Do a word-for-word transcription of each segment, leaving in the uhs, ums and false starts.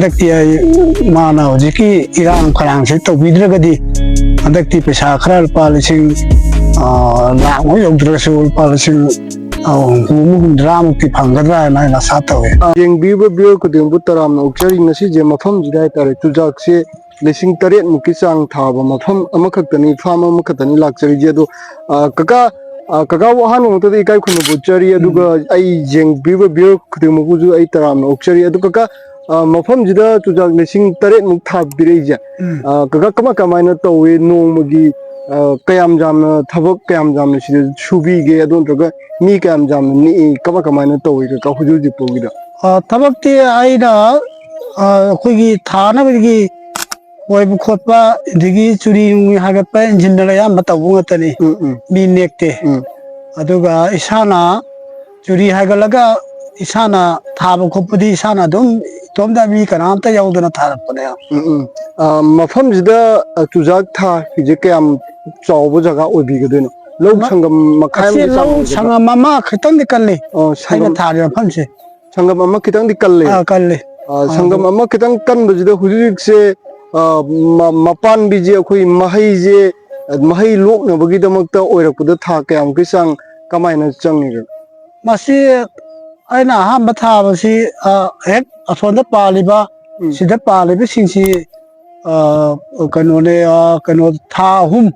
ꯍꯟꯗꯛꯇꯤ ꯑꯩ, ꯃꯥꯅ ꯍꯧꯖꯤꯛꯀꯤ ꯏꯔꯥꯡ ꯈꯔꯥꯡꯁꯦ ꯇꯧꯕꯤꯗ꯭ꯔꯒꯗꯤ, ꯍꯟꯗꯛꯇꯤ ꯄꯩꯁꯥ ꯈꯔ ꯂꯨꯄꯥ ꯂꯤꯁꯤꯡ, ꯑ, ꯂꯥꯈ ꯑꯃ ꯌꯧꯗ꯭ꯔꯒꯁꯨ ꯂꯨꯄꯥ ꯂꯤꯁꯤꯡ, ꯑ, ꯍꯨꯝꯐꯨ ꯑꯃ ꯍꯨꯝꯗ꯭ꯔꯥ ꯃꯨꯛꯇꯤ ꯐꯪꯒꯗ꯭ꯔꯥ ꯍꯥꯏꯅ ꯑꯩꯅ ꯑꯁꯥ ꯇꯧꯋꯦ꯫ ꯌꯦꯡꯕꯤꯔꯤꯕ viewer ꯈꯨꯗꯤꯡꯕꯨ ꯇꯔꯥꯝꯅ ꯑꯣꯛꯆꯔꯤ꯫ ꯉꯁꯤꯁꯦ ꯃꯐꯝꯁꯤꯗ ꯍꯥꯏꯇꯥꯔꯦ, ꯆꯨꯖꯥꯛꯁꯦ ꯂꯤꯁꯤꯡ ꯇꯔꯦꯠ ꯃꯨꯛꯀꯤ ꯆꯥꯡ ꯊꯥꯕ ꯃꯐꯝ ꯑꯃꯈꯛꯇꯅꯤ, farm ꯑꯃꯈꯛꯇꯅꯤ ꯂꯥꯛꯆꯔꯤꯁꯦ꯫ ꯑꯗꯣ, ꯑ, ꯀꯀꯥ, ꯑ, ꯀꯀꯥꯕꯨ ꯑꯍꯥꯟꯕ ꯃꯛꯇꯗ ꯏꯀꯥꯏ ꯈꯨꯝꯅꯕ ꯎꯠꯆꯔꯤ, ꯑꯗꯨꯒ ꯎꯝ꯫ ꯑꯩ ꯌꯦꯡꯕꯤꯔꯤꯕ viewer ꯈꯨꯗꯤꯡꯃꯛꯄꯨꯁꯨ ꯑꯩ ꯇꯔꯥꯝꯅ ꯑꯣꯛꯆꯔꯤ꯫ ꯑꯗꯨ ꯀꯀꯥ, ꯑ, ꯃꯐꯝꯁꯤꯗ ꯆꯨꯖꯥꯛ ꯂꯤꯁꯤꯡ ꯇꯔꯦꯠ ꯃꯨꯛ ꯊꯥꯕꯤꯔꯛꯏꯁꯦ, ꯎꯝ꯫ ꯑ, ꯀꯀꯥ ꯀꯃꯥꯏ ꯀꯃꯥꯏꯅ ꯇꯧꯏ? ꯅꯣꯡꯃꯒꯤ, ꯑ, ꯀꯌꯥꯝ ꯌꯥꯝꯅ, ꯊꯕꯛ ꯀꯌꯥꯝ ꯌꯥꯝꯅ ꯁꯤꯗ ꯁꯨꯕꯤꯒꯦ? ꯑꯗꯨ ꯅꯠꯇ꯭ꯔꯒ ꯃꯤ ꯀꯌꯥꯝ ꯌꯥꯝꯅ ꯅꯦꯛꯏ? ꯀꯃꯥꯏ ꯀꯃꯥꯏꯅ ꯇꯧꯏ ꯀꯀꯥ ꯍꯧꯖꯤꯛ ꯍꯧꯖꯤꯛ ꯐꯥꯎꯒꯤꯗ? ꯑ, ꯊꯕꯛꯇꯤ ꯑꯩꯅ, ꯑ, ꯑꯩꯈꯣꯏꯒꯤ ꯊꯥꯅꯕꯒꯤ ꯀꯣꯏꯕ ꯈꯣꯠꯄ, ꯑꯗꯒꯤ ꯆꯨꯔꯤ ꯅꯨꯡꯔꯤ ꯍꯥꯏꯒꯠꯄ ꯏꯟꯖꯤꯟꯅ ꯑꯌꯥꯝꯕ ꯇꯧꯕ ꯉꯥꯛꯇꯅꯤ꯫ ꯎꯝ, ꯎꯝ꯫ ꯃꯤ ꯅꯦꯛꯇꯦ꯫ ꯎꯝ꯫ ꯑꯗꯨꯒ ꯏꯁꯥꯅ ꯆꯨꯔꯤ ꯍꯥꯏꯒꯠꯂꯒ ꯏꯁꯥꯅ ꯊꯥꯕ ꯈꯣꯠꯄꯗꯤ ꯏꯁꯥꯅ ꯑꯗꯨꯝ ꯏꯇꯣꯝꯇ, ꯃꯤ ꯀꯅꯥꯝꯇ ꯌꯥꯎꯗꯅ ꯊꯥꯔꯛꯄꯅꯦ꯫ ꯎꯝ, ꯎꯝ꯫ ꯑ, ꯃꯐꯝꯁꯤꯗ, ꯑ, ꯆꯨꯖꯥꯛ ꯊꯥꯔꯤꯁꯦ ꯀꯌꯥꯝ ꯆꯥꯎꯕ ꯖꯒꯥ ꯑꯣꯏꯕꯤꯒꯗꯣꯏꯅꯣ? ꯂꯧ ꯃ-, ꯁꯪꯒꯝ ꯃꯈꯥꯏ ꯑꯁꯤ ꯑꯃꯒꯤ ꯆꯥꯡ ꯂꯧ ꯑꯣꯏꯒꯗ꯭ꯔꯥ? ꯁꯪꯒꯝ ꯑꯃ ꯈꯤꯇꯪꯗꯤ ꯀꯜꯂꯤ꯫ ꯑꯣ, ꯑꯩꯅ ꯁꯪꯒꯝ ꯊꯥꯔꯤꯕ ꯃꯐꯝꯁꯦ꯫ ꯁꯪꯒꯝ ꯑꯃ ꯈꯤꯇꯪꯗꯤ ꯀꯜꯂꯦ꯫ ꯑꯥ, ꯀꯜꯂꯦ꯫ ꯑ, ꯑꯥ, ꯁꯪꯒꯝ ꯑꯗꯨ ꯑꯃ ꯈꯤꯇꯪ ꯀꯟꯕꯁꯤꯗ ꯍꯧꯖꯤꯛ ꯍꯧꯖꯤꯛꯁꯦ, ꯑ, ꯃ-, ꯃꯄꯥꯟꯕꯤꯁꯦ, ꯑꯩꯈꯣꯏ ꯃꯍꯩꯁꯦ, ꯑ, ꯃꯍꯩ ꯂꯣꯛꯅꯕꯒꯤꯗꯃꯛꯇ ꯑꯣꯏꯔꯛꯄꯗ ꯊꯥ ꯀꯌꯥꯃꯨꯛꯀꯤ ꯆꯥꯡ ꯀꯃꯥꯏꯅ ꯆꯪꯉꯤꯒꯦ? ꯃꯁꯤ ꯑꯩꯅ ꯑꯍꯥꯟꯕ ꯊꯥꯕꯁꯤ, ꯑ, ꯍꯦꯛ ꯑꯁꯣꯝꯗ ꯄꯥꯜꯂꯤꯕ, ꯎꯝ꯫ ꯁꯤꯗ ꯄꯥꯜꯂꯤꯕꯁꯤꯡꯁꯤ, ꯑ, ꯀꯩꯅꯣꯅꯦ, ꯑ, ꯀꯩꯅꯣ, ꯊꯥ ꯑꯍꯨꯝ,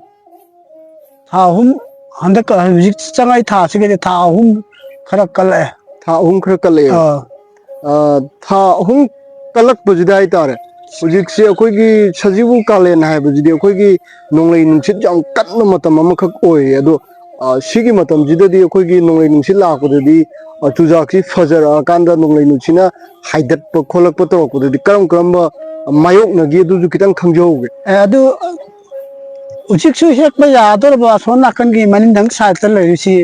ꯊꯥ ꯑꯍꯨꯝ, ꯍꯟꯗꯛꯀ ꯍꯧꯖꯤꯛ ꯆꯪꯉꯛꯏ ꯊꯥꯁꯤꯒꯗꯤ ꯊꯥ ꯑꯍꯨꯝ ꯈꯔ ꯀꯜꯂꯛꯑꯦ꯫ ꯊꯥ ꯑꯍꯨꯝ ꯈꯔ ꯀꯜꯂꯛꯑꯦ꯫ ꯑꯥ꯫ ꯑ, ꯊꯥ ꯑꯍꯨꯝ ꯀꯜꯂꯛꯄꯁꯤꯗ ꯍꯥꯏꯇꯥꯔꯦ, ꯍꯧꯖꯤꯛꯁꯦ ꯑꯩꯈꯣꯏꯒꯤ ꯁꯖꯤꯕꯨ ꯀꯥꯂꯦꯟ ꯍꯥꯏꯕꯁꯤꯗꯤ ꯑꯩꯈꯣꯏꯒꯤ ꯅꯣꯡꯂꯩ ꯅꯨꯡꯁꯤꯠ ꯌꯥꯝ ꯀꯟꯕ ꯃꯇꯝ ꯑꯃꯈꯛ ꯑꯣꯏꯌꯦ꯫ ꯑꯗꯣ, ꯑ, ꯁꯤꯒꯤ ꯃꯇꯝꯁꯤꯗꯗꯤ ꯑꯩꯈꯣꯏꯒꯤ ꯅꯣꯡꯂꯩ ꯅꯨꯡꯁꯤꯠ ꯂꯥꯛꯄꯗꯗꯤ, ꯑ, ꯆꯨꯖꯥꯛꯁꯤ ꯐꯖꯔꯛꯑꯀꯥꯟꯗ ꯅꯣꯡꯂꯩ ꯅꯨꯡꯁꯤꯠꯅ ꯍꯥꯏꯗꯠꯄ ꯈꯣꯠꯂꯛꯄ ꯇꯧꯔꯛꯄꯗꯗꯤ ꯀꯔꯝ ꯀꯔꯝꯕ ꯃꯥꯌꯣꯛꯅꯒꯦ? ꯑꯗꯨꯁꯨ ꯈꯤꯇꯪ ꯈꯪꯖꯍꯧꯒꯦ꯫ ꯑꯦ, ꯑꯗꯨ ꯍꯧꯖꯤꯛꯁꯨ ꯍꯦꯛꯄ ꯌꯥꯗꯧꯔꯕ ꯑꯁꯣꯝ ꯅꯥꯀꯟꯒꯤ ꯃꯅꯤꯡꯗꯪ side ꯇ ꯂꯩꯔꯤꯁꯤ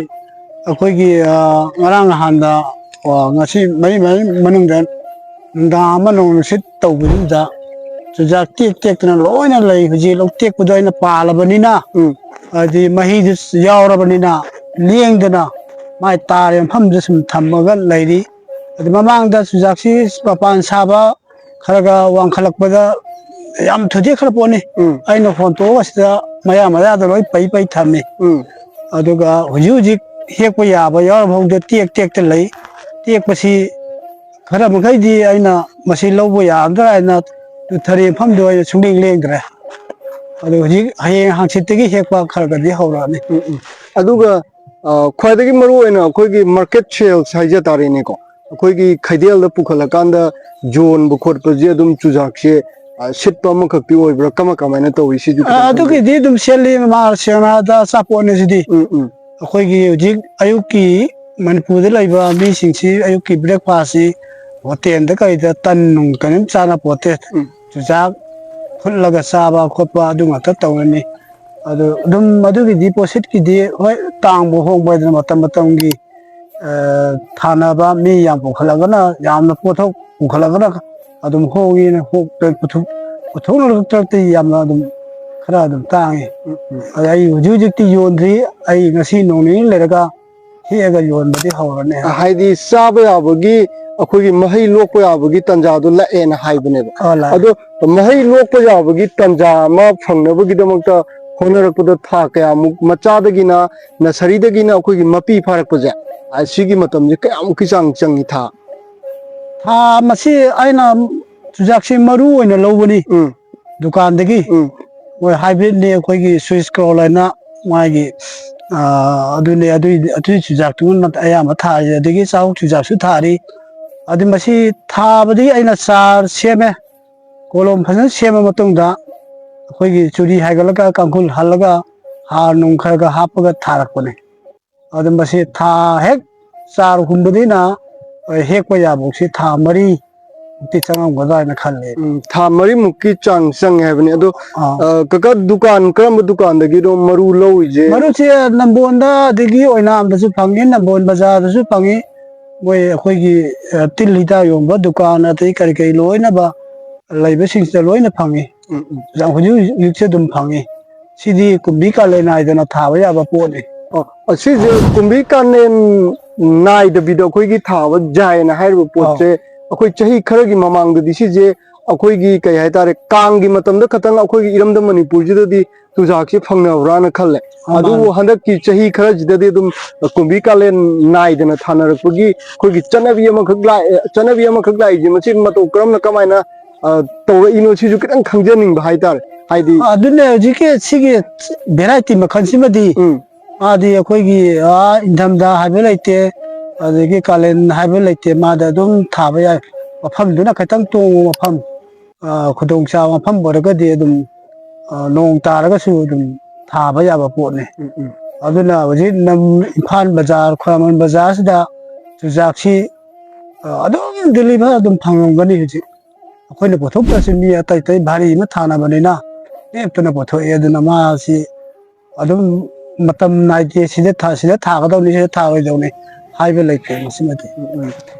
ꯑꯩꯈꯣꯏꯒꯤ, ꯑ, ꯉꯔꯥꯡ ꯅꯍꯥꯟꯗ, ꯑ, ꯉꯁꯤ ꯃꯔꯤ ꯃꯔꯤ ꯃꯅꯨꯡꯗ ꯅꯨꯡꯗꯥꯡ ꯑꯃ ꯅꯣꯡ ꯅꯨꯡꯁꯤꯠ ꯇꯧꯕꯗꯨꯗ ꯆꯨꯖꯥꯛ ꯇꯦꯛ ꯇꯦꯛꯇꯅ ꯂꯣꯏꯅ ꯂꯩ꯫ ꯍꯧꯖꯤꯛ ꯂꯧ ꯇꯦꯛꯄꯗꯣ ꯑꯩꯅ ꯄꯥꯜꯂꯕꯅꯤꯅ, ꯎꯝ꯫ ꯍꯥꯏꯗꯤ ꯃꯍꯤꯗꯨ ꯌꯥꯎꯔꯕꯅꯤꯅ, ꯂꯦꯡꯗꯅ ꯃꯥꯏ ꯇꯥꯔꯤꯕ ꯃꯐꯝꯗꯨꯗ ꯁꯨꯝ ꯊꯝꯃꯒ ꯂꯩꯔꯤ꯫ ꯑꯗꯨ ꯃꯃꯥꯡꯗ ꯆꯨꯖꯥꯛꯁꯤ ꯃꯄꯥꯟ ꯁꯥꯕ ꯈꯔꯒ ꯋꯥꯡꯈꯠꯂꯛꯄꯗ ꯌꯥꯝ ꯊꯨꯗꯦꯛꯈ꯭ꯔ ꯄꯣꯠꯅꯤ꯫ ꯎꯝ ꯑꯩꯅ ꯍꯣꯟꯇꯣꯛꯑꯒ ꯁꯤꯗ ꯃꯌꯥ ꯃꯌꯥꯗ ꯂꯣꯏ ꯄꯩ ꯄꯩ ꯊꯝꯃꯤ꯫ ꯎꯝ ꯑꯗꯨꯒ ꯍꯧꯖꯤꯛ ꯍꯧꯖꯤꯛ ꯍꯦꯛꯄ ꯌꯥꯕ ꯌꯥꯎꯔꯕ ꯐꯥꯎꯗ ꯇꯦꯛ ꯇꯦꯛꯇ ꯂꯩ꯫ ꯇꯦꯛꯄꯁꯤ ꯈꯔ ꯃꯈꯩꯗꯤ ꯑꯩꯅ ꯃꯁꯤ ꯂꯧꯕ ꯌꯥꯔꯗ꯭ꯔꯥ ꯍꯥꯏꯅ ꯊꯔꯦꯝꯐꯝꯗꯣ ꯑꯩꯅ ꯁꯨꯡꯂꯦꯡ ꯂꯦꯡꯗ꯭ꯔꯦ꯫ ꯑꯗꯨ ꯍꯧꯖꯤꯛ ꯍꯌꯦꯡ ꯍꯪꯆꯤꯠꯇꯒꯤ ꯍꯦꯛꯄ ꯈꯔ ꯈꯔꯗꯤ ꯍꯧꯔꯛꯑꯅꯤ꯫ ꯎꯝ ꯎꯝ ꯑꯗꯨꯒ ꯑ, ꯈ꯭ꯋꯥꯏꯗꯒꯤ ꯃꯔꯨ ꯑꯣꯏꯅ ꯑꯩꯈꯣꯏꯒꯤ ꯃꯥꯔꯀꯦꯠ ꯁꯦꯜꯁ ꯍꯥꯏꯖ ꯇꯥꯔꯦꯅꯦꯀꯣ, ꯑꯩꯈꯣꯏꯒꯤ ꯈꯩꯗꯦꯜꯗ ꯄꯨꯈꯠꯂꯀꯥꯟꯗ ꯌꯣꯟꯕ ꯈꯣꯠꯄꯁꯦ ꯑꯗꯨꯝ ꯆꯨꯖꯥꯛꯁꯦ ꯑ, ꯁꯤꯠꯄ ꯑꯃꯈꯛꯇꯤ ꯑꯣꯏꯕ꯭ꯔꯥ? ꯀꯃꯥꯏ ꯀꯃꯥꯏꯅ ꯇꯧꯏ ꯁꯤꯁꯨ? ꯑ, ꯑꯗꯨꯒꯤꯗꯤ ꯑꯗꯨꯝ ꯁꯦꯜꯂꯤ, ꯃꯥ ꯁꯦꯡꯅ ꯍꯥꯏꯔꯕꯗ ꯑꯆꯥꯄꯣꯠꯅꯤ ꯁꯤꯗꯤ꯫ ꯎꯝ ꯎꯝ ꯑꯩꯈꯣꯏꯒꯤ ꯍꯧꯖꯤꯛ ꯑꯌꯨꯛꯀꯤ ꯃꯅꯤꯄꯨꯔꯗ ꯂꯩꯕ ꯃꯤꯁꯤꯡꯁꯤ ꯑꯌꯨꯛꯀꯤ ꯕ꯭ꯔꯦꯛꯐꯥꯁꯁꯤ ꯍꯣꯇꯦꯜꯗ ꯀꯩꯗ ꯇꯟ ꯅꯨꯡ ꯀꯔꯤꯝ ꯆꯥꯅ ꯄꯣꯠꯇꯦ꯫ ꯎꯝ ꯆꯨꯖꯥꯛ ꯐꯨꯠꯂꯒ ꯆꯥꯕ ꯈꯣꯠꯄ ꯑꯗꯨ ꯉꯥꯛꯇ ꯇꯧꯔꯅꯤ꯫ ꯑꯗꯨ ꯑꯗꯨꯝ ꯑꯗꯨꯒꯤꯗꯤ ꯄꯣꯠꯁꯤꯠꯀꯤꯗꯤ ꯍꯣꯏ, ꯇꯥꯡꯕ ꯍꯣꯡꯕ ꯍꯥꯏꯗꯅ ꯃꯇꯝ ꯃꯇꯝꯒꯤ ꯑ, ꯊꯥꯅꯕ ꯃꯤ ꯌꯥꯝ ꯄꯨꯈꯠꯂꯒꯅ, ꯌꯥꯝꯅ ꯄꯣꯠꯊꯣꯛ ꯄꯨꯈꯠꯂꯒꯅ ꯑꯗꯨꯝ ꯍꯣꯡꯉꯦꯅ ꯍꯣꯡ-, ꯄꯨꯊꯣꯛ-, ꯄꯨꯊꯣꯛꯅꯔꯛꯇ꯭ꯔꯒꯗꯤ ꯌꯥꯝꯅ ꯑꯗꯨꯝ ꯈꯔ ꯑꯗꯨꯝ ꯇꯥꯡꯉꯤ꯫ ꯑꯗ ꯑꯩ ꯍꯧꯖꯤꯛ ꯍꯧꯖꯤꯛꯇꯤ ꯌꯣꯟꯗ꯭ꯔꯤ꯫ ꯑꯩ ꯉꯁꯤ ꯅꯣꯡ ꯅꯤꯅꯤ ꯂꯩꯔꯒ ꯍꯦꯛꯑꯒ ꯌꯣꯟꯕꯗꯤ ꯍꯧꯔꯅꯤ꯫ ꯍꯥꯏꯗꯤ ꯆꯥꯕ ꯌꯥꯕꯒꯤ, ꯑꯩꯈꯣꯏꯒꯤ ꯃꯍꯩ ꯂꯣꯛꯄ ꯌꯥꯕꯒꯤ ꯇꯥꯟꯖꯥꯗꯣ ꯂꯥꯛꯑꯦꯅ ꯍꯥꯏꯕꯅꯦꯕ꯫ ꯑ, ꯂꯥꯛꯑꯦ꯫ ꯑꯗꯣ ꯃꯍꯩ ꯂꯣꯛꯄ ꯌꯥꯕꯒꯤ ꯇꯥꯟꯖꯥ ꯑꯃ ꯐꯪꯅꯕꯒꯤꯗꯃꯛꯇ ꯍꯣꯠꯅꯔꯛꯄꯗ ꯊꯥ ꯀꯌꯥꯃꯨꯛ, ꯃꯆꯥꯗꯒꯤꯅ, ꯅꯁꯔꯤꯗꯒꯤꯅ ꯑꯩꯈꯣꯏꯒꯤ ꯃꯄꯤ ꯐꯥꯔꯛꯄꯁꯦ, ꯑ, ꯁꯤꯒꯤ ꯃꯇꯝꯁꯦ ꯀꯌꯥꯃꯨꯛꯀꯤ ꯆꯥꯡ ꯆꯪꯉꯤ ꯊꯥ? ꯊꯥ ꯃꯁꯤ ꯑꯩꯅ ꯆꯨꯖꯥꯛꯁꯤ ꯃꯔꯨ ꯑꯣꯏꯅ ꯂꯧꯕꯅꯤ ꯎꯝ ꯗꯨꯀꯥꯟꯗꯒꯤ꯫ ꯎꯝ ꯃꯣꯏ ꯍꯥꯏꯕ꯭ꯔꯤꯠꯅꯤ, ꯑꯩꯈꯣꯏꯒꯤ ꯁ꯭ꯋꯤꯁ ꯀ꯭ꯔꯣꯜ ꯍꯥꯏꯅ ꯃꯥꯒꯤ, ꯑ, ꯑꯗꯨꯅꯦ, ꯑꯗꯨꯏ, ꯑꯗꯨꯏ ꯆꯨꯖꯥꯛꯇꯨꯅ ꯑꯌꯥꯝꯕ ꯊꯥꯔꯤ꯫ ꯑꯗꯒꯤ ꯆꯥꯛꯍꯣꯛ ꯆꯨꯖꯥꯛꯁꯨ ꯊꯥꯔꯤ꯫ ꯑꯗꯨ ꯃꯁꯤ ꯊꯥꯕꯗꯒꯤ ꯑꯩꯅ ꯆꯥꯔ ꯁꯦꯝꯃꯦ꯫ ꯀꯣꯂꯣꯝ ꯐꯖꯅ ꯁꯦꯝꯃ ꯃꯇꯨꯡꯗ ꯑꯩꯈꯣꯏꯒꯤ ꯆꯨꯔꯤ ꯍꯥꯏꯒꯠꯂꯒ ꯀꯥꯡꯈꯨꯜ ꯍꯜꯂꯒ ꯍꯥꯔ ꯅꯨꯡ ꯈꯔ ꯈꯔ ꯍꯥꯞꯄꯒ ꯊꯥꯔꯛꯄꯅꯦ꯫ ꯑꯗꯨ ꯃꯁꯤ ꯊꯥ ꯍꯦꯛ ꯆꯥꯔ ꯍꯨꯟꯕꯗꯒꯤꯅ ꯍꯦꯛꯄ ꯌꯥꯕꯧꯁꯤ ꯊꯥ ꯃꯔꯤ ꯃꯨꯛꯇꯤ ꯆꯪꯉꯝꯒꯗ꯭ꯔꯥ ꯍꯥꯏꯅ ꯈꯜꯂꯦ꯫ ꯎꯝ, ꯊꯥ ꯃꯔꯤꯃꯨꯛꯀꯤ ꯆꯥꯡ ꯆꯪꯉꯦ ꯍꯥꯏꯕꯅꯤ꯫ ꯑꯗꯣ, ꯑꯥ꯫ ꯑ, ꯀꯀꯥ, ꯗꯨꯀꯥꯟ, ꯀꯔꯝꯕ ꯗꯨꯀꯥꯟꯗꯒꯤꯅꯣ ꯃꯔꯨ ꯂꯧꯔꯤꯁꯦ? ꯃꯔꯨꯁꯦ ꯅꯝꯕꯣꯜꯗ, ꯑꯗꯒꯤ ꯑꯣꯏꯅꯥꯝꯗꯁꯨ ꯐꯪꯉꯤ, ꯅꯝꯕꯣꯜ ꯕꯖꯥꯔꯗꯁꯨ ꯐꯪꯉꯤ꯫ ꯃꯣꯏ ꯑꯩꯈꯣꯏꯒꯤ, ꯑ, ꯇꯤꯜ ꯍꯤꯗꯥꯛ ꯌꯣꯟꯕ ꯗꯨꯀꯥꯟ, ꯑꯗꯩ ꯀꯔꯤ ꯀꯔꯤ ꯂꯣꯏꯅꯕ ꯂꯩꯕꯁꯤꯡꯁꯤꯗ ꯂꯣꯏꯅ ꯐꯪꯉꯤ꯫ ꯎꯝ, ꯎꯝ꯫ ꯌꯥꯝ ꯍꯧꯖꯤꯛ ꯍꯧꯖꯤꯛꯁꯨ ꯑꯗꯨꯝ ꯐꯪꯉꯤ꯫ ꯁꯤꯗꯤ ꯀꯨꯝꯕꯤ ꯀꯥꯂꯦꯟ ꯅꯥꯏꯗꯅ ꯊꯥꯕ ꯌꯥꯕ ꯄꯣꯠꯅꯤ꯫ ꯑꯣ, ꯑꯁꯤꯁꯦ ꯀꯨꯝꯕꯤ ꯀꯥꯂꯦꯟ ꯅꯥꯏꯗꯕꯤꯗ ꯑꯩꯈꯣꯏꯒꯤ ꯊꯥꯕ ꯌꯥꯏꯅ ꯍꯥꯏꯔꯤꯕ ꯄꯣꯠꯁꯦ, ꯑꯩꯈꯣꯏ ꯆꯍꯤ ꯈꯔꯒꯤ ꯃꯃꯥꯡꯗꯗꯤ ꯁꯤꯁꯦ ꯑꯩꯈꯣꯏꯒꯤ, ꯀꯩ ꯍꯥꯏꯇꯥꯔꯦ, ꯀꯥꯡꯒꯤ ꯃꯇꯝꯗ ꯈꯛꯇꯪ ꯑꯩꯈꯣꯏꯒꯤ ꯏꯔꯝꯗꯝ ꯃꯅꯤꯄꯨꯔꯁꯤꯗꯗꯤ ꯆꯨꯖꯥꯛꯁꯦ ꯐꯪꯅꯕ꯭ꯔꯥꯅ ꯈꯜꯂꯦ꯫ ꯑꯥ, ꯑꯗꯨꯕꯨ ꯃꯥꯅꯦ꯫ ꯍꯟꯗꯛꯀꯤ ꯆꯍꯤ ꯈꯔꯁꯤꯗꯗꯤ ꯑꯗꯨꯝ ꯀꯨꯝꯕꯤ ꯀꯥꯂꯦꯟ ꯅꯥꯏꯗꯅ ꯊꯥꯅꯔꯛꯄꯒꯤ ꯑꯩꯈꯣꯏꯒꯤ ꯆꯠꯅꯕꯤ ꯑꯃꯈꯛ ꯂꯥꯛꯑꯦ, ꯆꯠꯅꯕꯤ ꯑꯃꯈꯛ ꯂꯥꯛꯏꯁꯦ, ꯃꯁꯤ ꯃꯇꯧ ꯀꯔꯝꯅ, ꯀꯃꯥꯏꯅ, ꯑ, ꯇꯧꯔꯛꯏꯅꯣ, ꯁꯤꯁꯨ ꯈꯤꯇꯪ ꯈꯪꯖꯅꯤꯡꯕ ꯍꯥꯏꯇꯥꯔꯦ꯫ ꯍꯥꯏꯗꯤ ꯑꯗꯨꯅꯦ ꯍꯧꯖꯤꯛꯀꯤ ꯁꯤꯒꯤ variety ꯃꯈꯜꯁꯤꯃꯗꯤ ꯎꯝ꯫ ꯃꯥꯗꯤ ꯑꯩꯈꯣꯏꯒꯤ, ꯑꯥ, ꯏꯪꯊꯝꯊꯥ ꯍꯥꯏꯕ ꯂꯩꯇꯦ, ꯑꯗꯒꯤ ꯀꯥꯂꯦꯟ ꯍꯥꯏꯕ ꯂꯩꯇꯦ, ꯃꯥꯗ ꯑꯗꯨꯝ ꯊꯥꯕ ꯌꯥꯏ꯫ ꯃꯐꯝꯗꯨꯅ ꯈꯤꯇꯪ ꯇꯣꯡꯕ ꯃꯐꯝ, ꯑ, ꯈꯨꯗꯣꯡꯆꯥꯕ ꯃꯐꯝ ꯑꯣꯏꯔꯒꯗꯤ ꯑꯗꯨꯝ, ꯑ, ꯅꯣꯡ ꯇꯥꯔꯒꯁꯨ ꯑꯗꯨꯝ ꯊꯥꯕ ꯌꯥꯕ ꯄꯣꯠꯅꯤ꯫ ꯎꯝ, ꯎꯝ꯫ ꯑꯗꯨꯅ ꯍꯧꯖꯤꯛ ꯅꯝ-, ꯏꯝꯐꯥꯜ ꯕꯖꯥꯔ, ꯈꯨꯔꯥꯃꯟ ꯕꯖꯥꯔꯁꯤꯗ ꯆꯨꯖꯥꯛꯁꯤ, ꯑ, ꯑꯗꯨꯝ deliver ꯑꯗꯨꯝ ꯐꯪꯉꯝꯒꯅꯤ ꯍꯧꯖꯤꯛ꯫ ꯑꯩꯈꯣꯏꯅ ꯄꯨꯊꯣꯛꯇ꯭ꯔꯁꯨ ꯃꯤ ꯑꯇꯩ ꯑꯇꯩ ꯚꯥꯔꯤ ꯑꯃ ꯊꯥꯅꯕꯅꯤꯅ ꯂꯦꯞꯇꯅ ꯄꯨꯊꯣꯛꯑꯦ꯫ ꯑꯗꯨꯅ ꯃꯥꯁꯤ ꯑꯗꯨꯝ ꯃꯇꯝ ꯅꯥꯏꯗꯦ, ꯁꯤꯗ ꯊꯥ-, ꯁꯤꯗ ꯊꯥꯒꯗꯧꯅꯤ, ꯁꯤꯗ ꯊꯥꯔꯣꯏꯗꯧꯅꯤ ꯍꯥꯏꯕ ꯂꯩꯇꯦ ꯃꯁꯤꯃꯗꯤ꯫ ꯎꯝ, ꯎꯝ꯫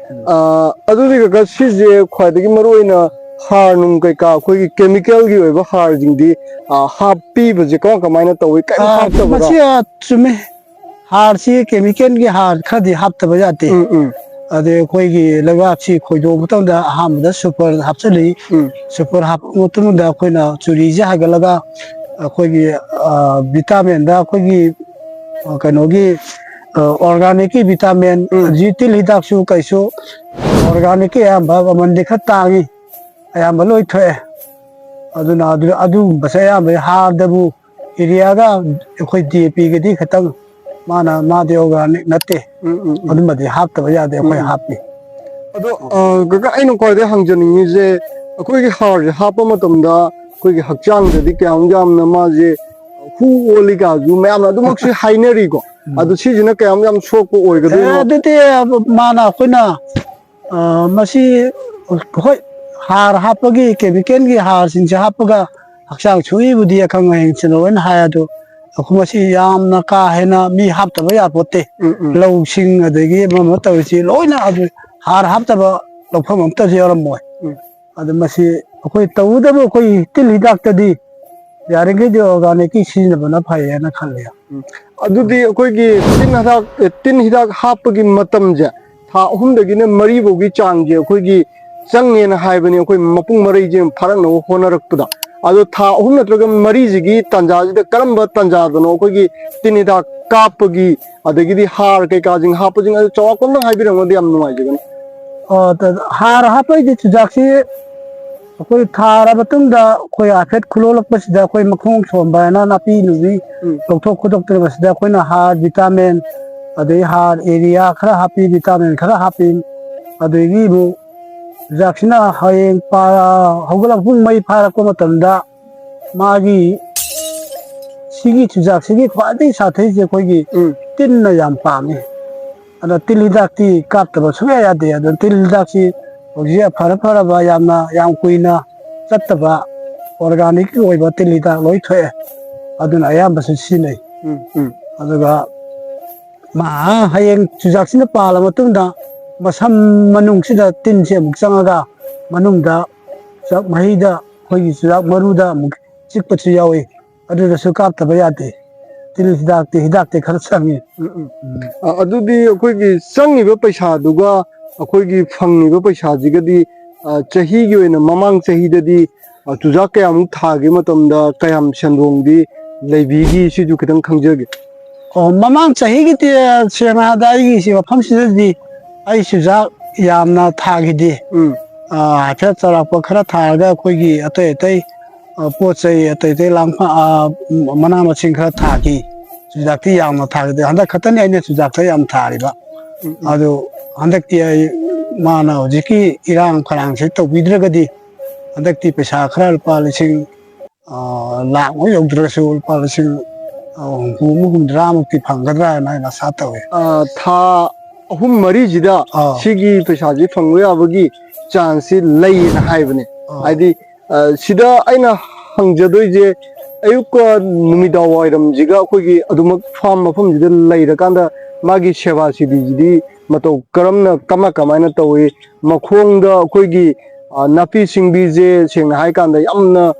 ꯑ, ꯑꯗꯨꯗꯤ ꯀꯀꯥ, ꯁꯤꯁꯦ ꯈ꯭ꯋꯥꯏꯗꯒꯤ ꯃꯔꯨꯑꯣꯏꯅ ꯍꯥꯔ ꯅꯨꯡ ꯀꯩꯀꯥ, ꯑꯩꯈꯣꯏꯒꯤ chemical ꯒꯤ ꯑꯣꯏꯕ ꯍꯥꯔꯁꯤꯡꯗꯤ, ꯑ, ꯍꯥꯞꯄꯤꯕꯁꯦ ꯀꯃꯥꯏ ꯀꯃꯥꯏꯅ ꯇꯧꯏ? ꯀꯔꯤꯝ ꯑ, ꯍꯥꯞꯇꯕꯔꯣ? ꯃꯁꯤ, ꯑ, ꯆꯨꯝꯃꯤ꯫ ꯍꯥꯔꯁꯤ chemical ꯒꯤ ꯍꯥꯔ ꯈꯔꯗꯤ ꯍꯥꯞꯇꯕ ꯌꯥꯗꯦ꯫ ꯎꯝ, ꯎꯝ꯫ ꯑꯗꯩ ꯑꯩꯈꯣꯏꯒꯤ ꯂꯩꯕꯥꯛꯁꯤ ꯈꯣꯏꯗꯣꯛꯄ ꯃꯇꯝꯗ ꯑꯍꯥꯟꯕꯗ super ꯍꯥꯞꯆꯤꯜꯂꯤ꯫ ꯎꯝ꯫ Super ꯍꯥꯞꯄ ꯃꯇꯨꯡꯗ ꯑꯩꯈꯣꯏꯅ ꯆꯨꯔꯤꯁꯦ ꯍꯥꯏꯒꯠꯂꯒ ꯑꯩꯈꯣꯏꯒꯤ, ꯑ, vitamin ꯗ ꯑꯩꯈꯣꯏꯒꯤ, ꯑ, ꯀꯩꯅꯣꯒꯤ, ꯑ, organic ꯀꯤ vitamin, ꯎꯝ꯫ ꯑꯗꯒꯤ ꯇꯤꯜ ꯍꯤꯗꯥꯛꯁꯨ ꯀꯩꯁꯨ organic ꯀꯤ ꯑꯌꯥꯝꯕ ꯃꯃꯜꯗꯤ ꯈꯔ ꯇꯥꯡꯉꯤ, ꯑꯌꯥꯝꯕ ꯂꯣꯏ ꯊꯣꯛꯑꯦ꯫ ꯑꯗꯨꯅ ꯑꯗꯨ, ꯑꯗꯨꯒꯨꯝꯕꯁꯦ ꯑꯌꯥꯝꯕ ꯍꯥꯔꯗꯕꯨ ꯌꯨꯔꯤꯌꯥꯒ ꯑꯩꯈꯣꯏ D A P ꯒꯗꯤ ꯈꯤꯇꯪ ꯃꯥꯅ, ꯃꯥꯗꯤ organic ꯅꯠꯇꯦ꯫ ꯎꯝ, ꯎꯝ, ꯎꯝ꯫ ꯑꯗꯨꯝꯕꯗꯤ ꯍꯥꯞꯇꯕ ꯌꯥꯗꯦ, ꯑꯩꯈꯣꯏ ꯎꯝ, ꯎꯝ꯫ ꯍꯥꯞꯄꯤ꯫ ꯑꯗꯣ, ꯑ, ꯀꯀꯥ, ꯑꯩꯅ ꯈ꯭ꯋꯥꯏꯗꯒꯤ ꯍꯪꯖꯅꯤꯡꯉꯤꯁꯦ, ꯑꯩꯈꯣꯏꯒꯤ ꯍꯥꯔꯁꯦ ꯍꯥꯞꯄ ꯃꯇꯝꯗ ꯑꯩꯈꯣꯏꯒꯤ ꯍꯛꯆꯥꯡꯗꯗꯤ ꯀꯌꯥꯃꯨꯛ ꯌꯥꯝꯅ ꯃꯥꯁꯦ ꯍꯨ ꯑꯣꯜꯂꯤ ꯀꯥꯁꯨ ꯃꯌꯥꯝꯅ ꯑꯗꯨꯃꯛꯁꯨ ꯍꯥꯏꯅꯔꯤꯀꯣ꯫ ꯎꯝ꯫ ꯑꯗꯣ ꯁꯤꯁꯤꯅ ꯀꯌꯥꯃꯨꯛ ꯌꯥꯝ ꯁꯣꯛꯄ ꯑꯦ, ꯑꯣꯏꯒꯗꯣꯏꯅꯣ? ꯑꯗꯨꯗꯤ ꯃꯥꯅ ꯑꯩꯈꯣꯏꯅ, ꯑ, ꯃꯁꯤ, ꯍꯣꯏ, ꯍꯥꯔ ꯍꯥꯞꯄꯒꯤ, chemical ꯒꯤ ꯍꯥꯔꯁꯤꯡꯁꯦ ꯍꯥꯞꯄꯒ ꯍꯛꯆꯥꯡ ꯁꯣꯛꯏꯕꯨꯗꯤ ꯑꯈꯪ ꯑꯍꯩꯁꯤꯡꯅ ꯂꯣꯏꯅ ꯍꯥꯏ꯫ ꯑꯗꯣ ꯑꯩꯈꯣꯏ ꯃꯁꯤ ꯌꯥꯝꯅ ꯀꯥ ꯍꯦꯟꯅ ꯃꯤ ꯍꯥꯞꯇꯕ ꯌꯥꯄꯣꯠꯇꯦ꯫ ꯎꯝ, ꯎꯝ꯫ ꯂꯧꯁꯤꯡ ꯑꯗꯒꯤ ꯑꯃ ꯑꯃ ꯇꯧꯔꯤꯁꯤ ꯂꯣꯏꯅ ꯑꯗꯨ ꯍꯥꯔ ꯍꯥꯞꯇꯕ ꯂꯧꯐꯝ ꯑꯝꯇꯁꯨ ꯌꯥꯎꯔꯝꯃꯣꯏ꯫ ꯎꯝ꯫ ꯑꯗꯨ ꯃꯁꯤ ꯑꯩꯈꯣꯏ ꯇꯧꯕꯇꯕꯨ ꯑꯩꯈꯣꯏ ꯇꯤꯜ ꯍꯤꯗꯥꯛꯇꯗꯤ ꯌꯥꯔꯤꯈꯩꯗꯤ organic ꯀꯤ ꯁꯤꯖꯤꯟꯅꯕꯅ ꯐꯩꯌꯦꯅ ꯈꯜꯂꯦ꯫ ꯎꯝ꯫ ꯑꯗꯨꯗꯤ ꯑꯩꯈꯣꯏꯒꯤ ꯇꯤꯟ ꯍꯤꯗꯥꯛ, ꯑꯦ, ꯇꯤꯟ ꯍꯤꯗꯥꯛ ꯍꯥꯞꯄꯒꯤ ꯃꯇꯝꯁꯦ ꯊꯥ ꯑꯍꯨꯝꯗꯒꯤꯅ ꯃꯔꯤ ꯐꯥꯎꯒꯤ ꯆꯥꯡꯁꯦ ꯑꯩꯈꯣꯏꯒꯤ ꯆꯪꯉꯦꯅ ꯍꯥꯏꯕꯅꯤ, ꯑꯩꯈꯣꯏ ꯃꯄꯨꯡ ꯃꯔꯩꯁꯦ ꯐꯥꯔꯛꯅꯕ ꯍꯣꯠꯅꯔꯛꯄꯗ꯫ ꯑꯗꯣ ꯊꯥ ꯑꯍꯨꯝ ꯅꯠꯇ꯭ꯔꯒ ꯃꯔꯤꯁꯤꯒꯤ ꯇꯥꯟꯖꯥꯁꯤꯗ ꯀꯔꯝꯕ ꯇꯥꯟꯖꯥꯗꯅꯣ ꯑꯩꯈꯣꯏꯒꯤ ꯇꯤꯟ ꯍꯤꯗꯥꯛ ꯀꯥꯞꯄꯒꯤ, ꯑꯗꯒꯤꯗꯤ ꯍꯥꯔ ꯀꯩꯀꯥꯁꯤꯡ ꯍꯥꯞꯄꯁꯤꯡ, ꯑꯗꯨ ꯆꯥꯎꯔꯥꯛꯄ ꯑꯝꯇꯪ ꯍꯥꯏꯕꯤꯔꯝꯃꯗꯤ ꯌꯥꯝ ꯅꯨꯡꯉꯥꯏꯖꯒꯅꯤ꯫ ꯑ, ꯇ-, ꯍꯥꯔ ꯍꯥꯞꯄꯩꯗꯤ ꯆꯨꯖꯥꯛꯁꯤ ꯑꯩꯈꯣꯏ ꯊꯥꯔ ꯃꯇꯨꯡꯗ ꯑꯩꯈꯣꯏ ꯍꯥꯏꯐꯦꯠ ꯈꯨꯂꯣꯜꯂꯛꯄꯁꯤꯗ ꯑꯩꯈꯣꯏ ꯃꯈꯣꯡ ꯁꯣꯝꯕ ꯍꯥꯏꯅ ꯅꯥꯄꯤ ꯅꯨꯕꯤ ꯎꯝ꯫ ꯂꯧꯊꯣꯛ ꯈꯣꯠꯇꯣꯛꯇꯅ ꯃꯁꯤꯗ ꯑꯩꯈꯣꯏꯅ ꯍꯥꯔ, ꯚꯤꯇꯥꯃꯤꯟ, ꯑꯗꯩ ꯍꯥꯔ ꯌꯨꯔꯤꯌꯥ ꯈꯔ ꯍꯥꯞꯄꯤ, ꯚꯤꯇꯥꯃꯤꯟ ꯈꯔ ꯍꯥꯞꯄꯤ꯫ ꯑꯗꯒꯤ ꯑꯃꯨꯛ ꯆꯨꯖꯥꯛꯁꯤꯅ ꯍꯌꯦꯡ ꯄꯥ-, ꯍꯧꯒꯠꯂꯛꯄ ꯃꯩ ꯐꯥꯔꯛꯄ ꯃꯇꯝꯗ ꯃꯥꯒꯤ ꯁꯤꯒꯤ ꯆꯨꯖꯥꯛꯁꯤꯒꯤ ꯈ꯭ꯋꯥꯏꯗꯒꯤ ꯁꯥꯊꯤꯁꯦ ꯑꯩꯈꯣꯏꯒꯤ ꯎꯝ꯫ ꯇꯤꯟꯅ ꯌꯥꯝ ꯄꯥꯝꯃꯤ꯫ ꯑꯗꯣ ꯇꯤꯜ ꯍꯤꯗꯥꯛꯇꯤ ꯀꯥꯞꯇꯕ ꯁꯨꯡꯌꯥ ꯌꯥꯗꯦ꯫ ꯑꯗꯣ ꯇꯤꯜ ꯍꯤꯗꯥꯛꯁꯤ ꯍꯧꯖꯤꯛ ꯑꯐꯔ ꯐꯔꯕ ꯌꯥꯝꯅ ꯌꯥꯝ ꯀꯨꯏꯅ ꯆꯠꯇꯕ organic ꯀꯤ ꯑꯣꯏꯕ ꯇꯤꯜ ꯍꯤꯗꯥꯛ ꯂꯣꯏ ꯊꯣꯛꯑꯦ꯫ ꯑꯗꯨꯅ ꯑꯌꯥꯝꯕꯁꯨ ꯁꯤꯖꯤꯟꯅꯩ꯫ ꯎꯝ, ꯎꯝ꯫ ꯑꯗꯨꯒ ꯃꯥ ꯍꯌꯦꯡ ꯆꯨꯖꯥꯛꯁꯤꯅ ꯄꯥꯜꯂ ꯃꯇꯨꯡꯗ ꯃꯁꯝ ꯃꯅꯨꯡꯁꯤꯗ ꯇꯤꯟꯁꯦ ꯑꯃꯨꯛ ꯆꯪꯉꯒ ꯃꯅꯨꯡꯗ ꯆꯨꯖꯥꯛ ꯃꯍꯤꯗ ꯑꯩꯈꯣꯏꯒꯤ ꯆꯨꯖꯥꯛ ꯃꯔꯨꯗ ꯑꯃꯨꯛ ꯆꯤꯛꯄꯁꯨ ꯌꯥꯎꯏ꯫ ꯑꯗꯨꯗꯁꯨ ꯀꯥꯞꯇꯕ ꯌꯥꯗꯦ꯫ ꯇꯤꯜ ꯍꯤꯗꯥꯛꯇꯤ, ꯍꯤꯗꯥꯛꯇꯤ ꯈꯔ ꯆꯪꯉꯤ꯫ ꯎꯝ, ꯎꯝ꯫ ꯎꯝ꯫ ꯑ, ꯑꯗꯨꯗꯤ ꯑꯩꯈꯣꯏꯒꯤ ꯆꯪꯉꯤꯕ ꯄꯩꯁꯥꯗꯨꯒ ꯑꯩꯈꯣꯏꯒꯤ ꯐꯪꯉꯤꯕ ꯄꯩꯁꯥꯁꯤꯒꯗꯤ, ꯑ, ꯆꯍꯤꯒꯤ ꯑꯣꯏꯅ ꯃꯃꯥꯡ ꯆꯍꯤꯗꯗꯤ, ꯑ, ꯆꯨꯖꯥꯛ ꯀꯌꯥꯃꯨꯛ ꯊꯥꯈꯤꯕ ꯃꯇꯝꯗ ꯀꯌꯥꯝ ꯁꯦꯟꯗꯣꯡꯗꯤ ꯂꯩꯕꯤꯈꯤ? ꯁꯤꯁꯨ ꯈꯤꯇꯪ ꯈꯪꯖꯒꯦ꯫ ꯑꯣ, ꯃꯃꯥꯡ ꯆꯍꯤꯒꯤꯗꯤ, ꯁꯦꯡꯅ ꯍꯥꯏꯔꯕꯗ ꯑꯩꯒꯤ ꯁꯤ ꯃꯐꯝꯁꯤꯗꯗꯤ ꯑꯩ ꯆꯨꯖꯥꯛ ꯌꯥꯝꯅ ꯊꯥꯈꯤꯗꯦ꯫ ꯎꯝ꯫ ꯑ, ꯍꯥꯏꯐꯦꯠ ꯆꯥꯎꯔꯥꯛꯄ ꯈꯔ ꯊꯥꯔꯒ ꯑꯩꯈꯣꯏꯒꯤ ꯑꯇꯩ ꯑꯇꯩ, ꯑ, ꯄꯣꯠ ꯆꯩ ꯑꯇꯩ ꯑꯇꯩ ꯂꯥꯡꯐ-, ꯑ, ꯃꯅꯥ ꯃꯁꯤꯡ ꯈꯔ ꯊꯥꯈꯤ꯫ ꯆꯨꯖꯥꯛꯇꯤ ꯌꯥꯝꯅ ꯊꯥꯈꯤꯗꯦ꯫ ꯍꯟꯗꯛ ꯈꯛꯇꯅꯤ ꯑꯩꯅ ꯆꯨꯖꯥꯛꯇ ꯌꯥꯝ ꯊꯥꯔꯤꯕ꯫ ꯎꯝ, ꯎꯝ꯫ ꯑꯗꯨ ꯍꯟꯗꯛꯇꯤ ꯑꯩ, ꯃꯥꯅ ꯍꯧꯖꯤꯛꯀꯤ ꯏꯔꯥꯡ ꯐꯔꯥꯡꯁꯦ ꯇꯧꯕꯤꯗ꯭ꯔꯒꯗꯤ ꯍꯟꯗꯛꯇꯤ ꯄꯩꯁꯥ ꯈꯔ ꯂꯨꯄꯥ ꯂꯤꯁꯤꯡ, ꯑ, ꯂꯥꯈ ꯑꯃ ꯌꯧꯗ꯭ꯔꯒꯁꯨ ꯂꯨꯄꯥ ꯂꯤꯁꯤꯡ, ꯑ, ꯍꯨꯝꯐꯨ ꯑꯃ ꯍꯨꯝꯗ꯭ꯔꯥ ꯃꯨꯛꯇꯤ ꯐꯪꯒꯗ꯭ꯔꯥ ꯍꯥꯏꯅ ꯑꯩꯅ ꯑꯁꯥ ꯇꯧꯏ꯫ ꯑ, ꯊꯥ ꯑꯍꯨꯝ ꯃꯔꯤꯁꯤꯗ ꯑꯥ꯫ ꯁꯤꯒꯤ ꯄꯩꯁꯥꯁꯤ ꯐꯪꯕ ꯌꯥꯕꯒꯤ chance ꯁꯤ ꯂꯩꯌꯦꯅ ꯍꯥꯏꯕꯅꯦ꯫ ꯑꯥ꯫ ꯍꯥꯏꯗꯤ, ꯑ, ꯁꯤꯗ ꯑꯩꯅ ꯍꯪꯖꯗꯣꯏꯁꯦ, ꯑꯌꯨꯛꯀ ꯅꯨꯃꯤꯗꯥꯡ ꯋꯥꯏꯔꯝꯁꯤꯒ ꯑꯩꯈꯣꯏꯒꯤ ꯑꯗꯨꯃꯛ farm ꯃꯐꯝꯁꯤꯗ ꯂꯩꯔꯀꯥꯟꯗ ꯃꯥꯒꯤ ꯁꯦꯕꯥ ꯁꯤꯕꯤꯁꯤꯗꯤ ꯃꯇꯧ ꯀꯔꯝꯅ, ꯀꯃꯥꯏ, ꯀꯃꯥꯏꯅ ꯇꯧꯏ? ꯃꯈꯣꯡꯗ ꯑꯩꯈꯣꯏꯒꯤ, ꯑ, ꯅꯥꯄꯤ ꯁꯤꯡꯕꯤꯁꯦ ꯁꯦꯡꯅ ꯍꯥꯏꯀꯥꯟꯗ ꯌꯥꯝꯅ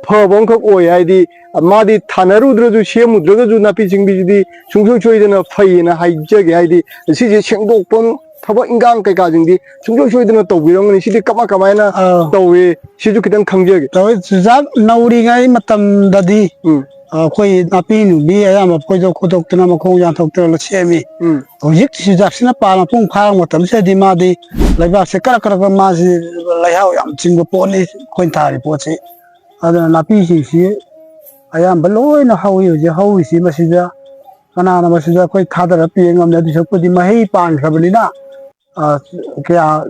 ꯐꯕ ꯑꯃꯈꯛ ꯑꯣꯏ꯫ ꯍꯥꯏꯗꯤ, ꯃꯥꯗꯤ ꯊꯥꯅꯔꯨꯗ꯭ꯔꯁꯨ, ꯁꯦꯝꯃꯨꯗ꯭ꯔꯒꯁꯨ ꯅꯥꯄꯤ ꯁꯤꯡꯕꯤꯁꯤꯗꯤ ꯁꯨꯡꯁꯣꯏ ꯁꯣꯏꯗꯅ ꯐꯩꯌꯦꯅ ꯍꯥꯏꯖꯒꯦ꯫ ꯍꯥꯏꯗꯤ, ꯁꯤꯁꯦ ꯁꯦꯡꯗꯣꯛꯄ ꯑꯃ ꯊꯕꯛ ꯏꯟꯈꯥꯡ ꯀꯩꯀꯥꯁꯤꯡꯗꯤ ꯁꯨꯡꯁꯣꯏ ꯁꯣꯏꯗꯅ ꯇꯧꯕꯤꯔꯝꯒꯅꯤ꯫ ꯁꯤꯗꯤ ꯀꯃꯥꯏ ꯀꯃꯥꯏꯅ ꯑꯥ꯫ ꯇꯧꯏ? ꯁꯤꯁꯨ ꯈꯤꯇꯪ ꯈꯪꯖꯒꯦ꯫ ꯇꯧꯋꯦ꯫ ꯆꯨꯖꯥꯛ ꯅꯧꯔꯤꯉꯩ ꯃꯇꯝꯗꯗꯤ ꯎꯝ꯫ ꯑꯩꯈꯣꯏ ꯅꯥꯄꯤ ꯅꯨꯕꯤ ꯑꯌꯥꯝꯕ ꯐꯣꯏꯗꯣꯛ ꯈꯣꯠꯇꯣꯛꯇꯅ ꯃꯈꯣꯡ ꯌꯥꯟꯊꯣꯛꯇꯅ ꯁꯦꯝꯃꯤ꯫ ꯎꯝ꯫ ꯍꯧꯖꯤꯛ ꯆꯨꯖꯥꯛꯁꯤꯅ ꯄꯥꯟ ꯃꯄꯨꯡ ꯐꯥꯔ ꯃꯇꯝꯁꯤꯗꯗꯤ ꯃꯥꯗꯤ ꯂꯩꯕꯥꯛꯁꯦ ꯀꯔꯛ ꯀꯔꯛ ꯃꯥꯁꯤ ꯂꯩꯍꯥꯎ ꯌꯥꯝ ꯆꯤꯡꯕ ꯄꯣꯠꯅꯤ ꯑꯩꯈꯣꯏꯅ ꯊꯥꯔꯤ ꯄꯣꯠꯁꯤ꯫ ꯑꯗꯨꯅ ꯅꯥꯄꯤꯁꯤꯡꯁꯤ ꯑꯌꯥꯝꯕ ꯂꯣꯏꯅ ꯍꯧꯏ꯫ ꯍꯧꯖꯤꯛ ꯍꯧꯔꯤꯁꯤ ꯃꯁꯤꯗ ꯀꯅꯥꯅ ꯃꯁꯤꯗ ꯑꯩꯈꯣꯏ ꯊꯥꯗꯔ ꯄꯤꯕ ꯉꯝꯅꯤ? ꯑꯗꯨ ꯁꯔꯨꯛꯄꯨꯗꯤ ꯃꯍꯩ ꯄꯥꯟꯈ꯭ꯔꯕꯅꯤꯅ, ꯑ, ꯀꯌꯥ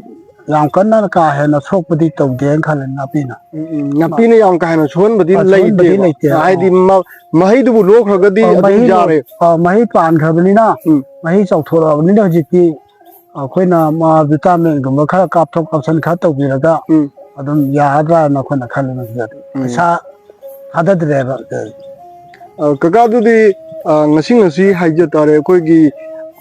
ꯌꯥꯝ ꯀꯟꯅ ꯀꯥ ꯍꯦꯟꯅ ꯁꯣꯛꯄꯗꯤ ꯇꯧꯗꯦꯅ ꯈꯜꯂꯦ ꯅꯥꯄꯤꯅ꯫ ꯎꯝ, ꯎꯝ꯫ ꯅꯥꯄꯤꯅ ꯌꯥꯝ ꯀꯥ ꯍꯦꯟꯅ ꯁꯣꯛꯍꯟꯕꯗꯤ ꯑ, ꯁꯣꯛꯍꯟꯕꯗꯤ ꯂꯩꯇꯦꯕ꯫ ꯂꯩꯇꯦ꯫ ꯍꯥꯏꯗꯤ ꯑꯣ꯫ ꯃ-, ꯃꯍꯩꯗꯨꯕꯨ ꯂꯣꯛꯈ꯭ꯔꯒꯗꯤ ꯑ, ꯑꯗꯨꯝ ꯃꯍꯩ ꯂꯣꯛ-, ꯌꯥꯔꯦ꯫ ꯑ, ꯃꯍꯩ ꯄꯥꯟꯈ꯭ꯔꯕꯅꯤꯅ, ꯎꯝ꯫ ꯃꯍꯩ ꯆꯥꯎꯊꯣꯔꯛꯑꯕꯅꯤꯅ ꯍꯧꯖꯤꯛꯇꯤ ꯑꯩꯈꯣꯏꯅ ꯃꯥ vitaminꯒꯨꯝꯕ ꯈꯔ ꯀꯥꯞꯊꯣꯛ ꯀꯥꯞꯁꯤꯟ ꯈꯔ ꯇꯧꯕꯤꯔꯒ ꯎꯝ꯫ ꯑꯗꯨꯝ ꯌꯥꯔꯗ꯭ꯔꯥꯅ ꯑꯩꯈꯣꯏꯅ ꯈꯜꯂꯤ ꯃꯁꯤꯗꯗꯤ꯫ ꯎꯝ꯫ ꯄꯩꯁꯥ ꯊꯥꯗꯗ꯭ꯔꯦꯕ꯫ ꯑ, ꯀꯀꯥ, ꯑꯗꯨꯗꯤ, ꯑ, ꯉꯁꯤ ꯉꯁꯤ ꯍꯥꯏꯖ ꯇꯥꯔꯦ, ꯑꯩꯈꯣꯏꯒꯤ,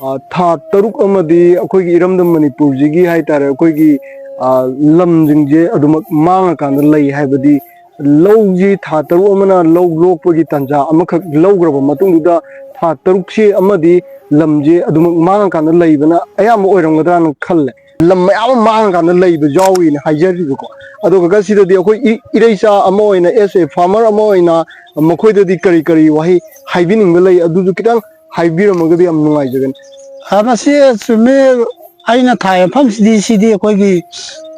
ꯑ, ꯊꯥ ꯇꯔꯨꯛ ꯑꯃꯗꯤ ꯑꯩꯈꯣꯏꯒꯤ ꯏꯔꯝꯗꯝ ꯃꯅꯤꯄꯨꯔꯁꯤꯒꯤ ꯍꯥꯏ ꯇꯥꯔꯦ, ꯑꯩꯈꯣꯏꯒꯤ, ꯑ, ꯂꯝꯁꯤꯡꯁꯦ ꯑꯗꯨꯃꯛ ꯃꯥꯡꯉꯀꯥꯟꯗ ꯂꯩ ꯍꯥꯏꯕꯗꯤ, ꯂꯧꯁꯤ ꯊꯥ ꯇꯔꯨꯛ ꯑꯃꯅ ꯂꯧ ꯂꯣꯛꯄꯒꯤ ꯇꯥꯟꯖꯥ ꯑꯃꯈꯛ ꯂꯧꯈ꯭ꯔꯕ ꯃꯇꯨꯡꯗꯨꯗ ꯊꯥ ꯇꯔꯨꯛꯁꯤ ꯑꯃꯗꯤ ꯂꯝꯁꯦ ꯑꯗꯨꯃꯛ ꯃꯥꯡꯉꯀꯥꯟꯗ ꯂꯩꯕꯅ ꯑꯌꯥꯝꯕ ꯑꯣꯏꯔꯝꯒꯗ꯭ꯔꯥꯅ ꯈꯜꯂꯦ꯫ ꯂꯝ ꯃꯌꯥꯝ ꯑꯃ ꯃꯥꯡꯉꯀꯥꯟꯗ ꯂꯩꯕ ꯌꯥꯎꯔꯤꯅ ꯍꯥꯏꯖꯔꯤꯕꯀꯣ꯫ ꯑꯗꯣ ꯀꯀꯥ, ꯁꯤꯗꯗꯤ ꯑꯩꯈꯣꯏ ꯏ-, ꯏꯔꯩꯆꯥ ꯑꯃ ꯑꯣꯏꯅ, as a farmer ꯑꯃ ꯑꯣꯏꯅ ꯃꯈꯣꯏꯗꯗꯤ ꯀꯔꯤ ꯀꯔꯤ ꯋꯥꯍꯩ ꯍꯥꯏꯕꯤꯅꯤꯡꯕ ꯂꯩ? ꯑꯗꯨꯁꯨ ꯈꯤꯇꯪ ꯍꯥꯏꯕꯤꯔꯝꯃꯒꯗꯤ ꯌꯥꯝ ꯅꯨꯡꯉꯥꯏꯖꯒꯅꯤ꯫ ꯑ, ꯃꯁꯤ ꯆꯨꯝꯃꯤ꯫ ꯑꯩꯅ ꯊꯥꯏ ꯃꯐꯝꯁꯤꯗꯤ, ꯁꯤꯗꯤ ꯑꯩꯈꯣꯏꯒꯤ,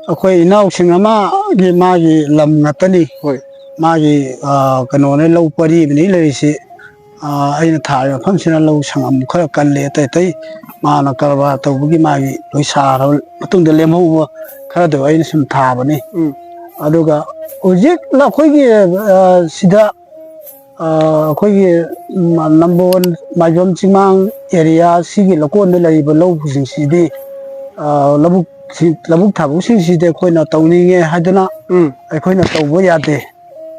ꯑꯩꯈꯣꯏ ꯏꯅꯥꯎꯁꯤꯡ ꯑꯃꯒꯤ ꯃꯥꯒꯤ ꯂꯝ ꯉꯥꯛꯇꯅꯤ꯫ ꯍꯣꯏ꯫ ꯃꯥꯒꯤ, ꯑ, ꯀꯩꯅꯣꯅꯦ, ꯂꯧ ꯄꯔꯤꯕꯅꯤ ꯂꯩꯔꯤꯁꯤ꯫ ꯑ, ꯑꯩꯅ ꯊꯥꯔꯤꯕ ꯃꯐꯝꯁꯤꯅ ꯂꯧ ꯁꯪꯉꯝ ꯈꯔ ꯀꯜꯂꯦ꯫ ꯑꯇꯩ ꯑꯇꯩ ꯃꯥꯅ ꯀꯔꯕꯥꯔ ꯇꯧꯕꯒꯤ ꯃꯥꯒꯤ ꯂꯣꯏ ꯁꯥꯔꯕ ꯃꯇꯨꯡꯗ ꯂꯦꯝꯍꯧꯕ ꯈꯔꯗꯣ ꯑꯩꯅ ꯁꯨꯝ ꯊꯥꯕꯅꯤ꯫ ꯎꯝ꯫ ꯑꯗꯨꯒ ꯍꯧꯖꯤꯛ ꯑꯩꯈꯣꯏꯒꯤ, ꯑ, ꯁꯤꯗ ꯑ, ꯑꯩꯈꯣꯏꯒꯤ, ꯎꯝ, ꯅꯝꯕꯣꯜ, ꯃꯥꯏꯕꯝ ꯆꯤꯡꯃꯥꯡ area ꯁꯤꯒꯤ ꯂꯧꯀꯣꯟꯗ ꯂꯩꯔꯤꯕ ꯂꯧꯁꯤꯡꯁꯤꯗꯤ, ꯑ, ꯂꯧꯕꯨꯛꯁꯤ-, ꯂꯧꯕꯨꯛ ꯊꯥꯕꯨꯛꯁꯤꯡꯁꯤꯗꯤ ꯑꯩꯈꯣꯏꯅ ꯇꯧꯅꯤꯡꯉꯦ ꯍꯥꯏꯗꯅ ꯎꯝ꯫ ꯑꯩꯈꯣꯏꯅ ꯇꯧꯕ ꯌꯥꯗꯦ꯫